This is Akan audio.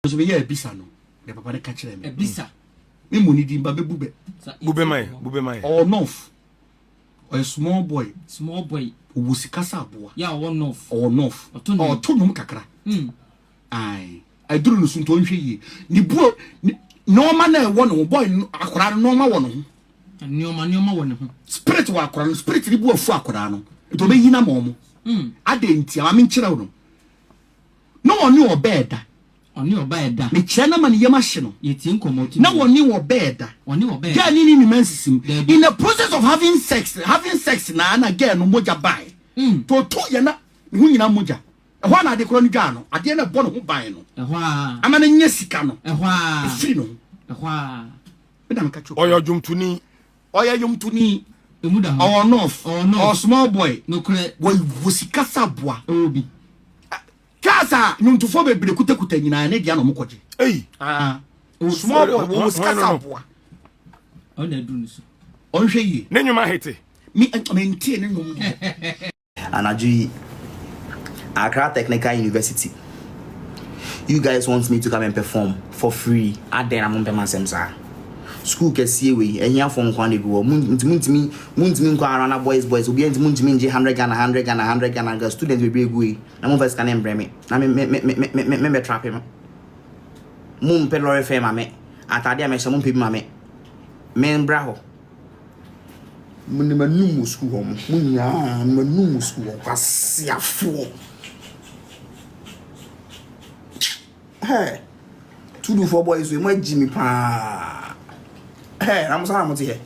Nso meyɛ abisa no, deɛ papa no ka kyerɛɛ me. Abisa. Me mmɔ ne din ba mɛbu bɛ. Bube ma yɛ, bube ma yɛ. Ɔwɔ North. Ɔyɛ small boy. Small boy. Ɔwɔ sika sɛ aboa. Yeah, ɔwɔ North. Ɔwɔ North. Ɔto nnwom. Ɔto nnwom kakra. Mm. Ae. Aduru no so nti ɔnhwɛ yie. Ne buo, ne nneɛma na ɛwɔ ne ho. Boy no, akwadaa no nneɛma wɔ ne ho. Nneɛma, nneɛma wɔ ne ho. Spirit wɔ akwadaa no. Spirit no bu afu akwadaa no. Nti ɔbɛyi no ama wɔn. Mm. Adɛn nti a? Ma menkyerɛ wo no. Na wɔne ɔbaa ɛda. Ɔne ɔbaa ɛda. Mekyerɛ no ama ne yam ahye no. Yɛtie nkɔmmɔ to Na wie. wɔne ɔbaa ɛda. Ɔne ɔbaa ɛda. Girl no ne ne menses mu. Daabi. In the process of having sex, having sex naa na girl no mogya bae. Mm. Nti ɔtoo yɛ na ne ho nyinaa mogya. Ɛhɔ ara na ade korɔ no dwaa no. Adeɛ no a ɛbɔ ne ho ban no. Ɛhɔ ara. Ama no anya sika no. Ɛhɔ ara. Ɛfiri ne ho. Ɛhɔ ara. Me na meka kyerɛ wo. Ɔyɛ ɔdwomtoni. Ɔyɛ yomtoni. Emu da hɔ. Ɔwɔ north. Ɔwɔ north. Ɔwɔ small boy. Nokorɛ. Wɔ sika sɛ aboa. Ɔwɔ bi. Cars a nnwomtofoɔ bebree kutakuta nyinaa ne dea na wɔkɔgye. Ei. Ah. Small boy wɔ sika sɛ aboa. Ɔna aduru ne so. Ɔnhwɛ yie. Ne nnwom ahete. Me mentee ne nnwom deɛ. Anadwo yi, Accra Technical University, you guys want me to come and perform for free, adɛn na mompɛ m'asɛm saa? School kɛseɛ wei, ahiafoɔ nko ara na ɛgu hɔ, nti montumi, montumi nkɔ ara na boys boys, obiara nti montumi ngye 100 Ghana, 100 Ghana, 100 Ghana, students bebree gu yi, na momfa sika no mbrɛ me, na me, me, me, me, me, me, me mɛtrape mo. Mompɛ lɔre fare ma me, ataadeɛ a mɛhyɛ mompɛ bi ma me, membra hɔ. Mo ne m'anum wɔ sukuu hɔ mo, mo nyinaa m'anum wɔ sukuu hɔ, nkwaseafoɔ. Hey, tudufoɔ boys wei mo agyi mi paa. Hey, na mo saa na mo te yɛ.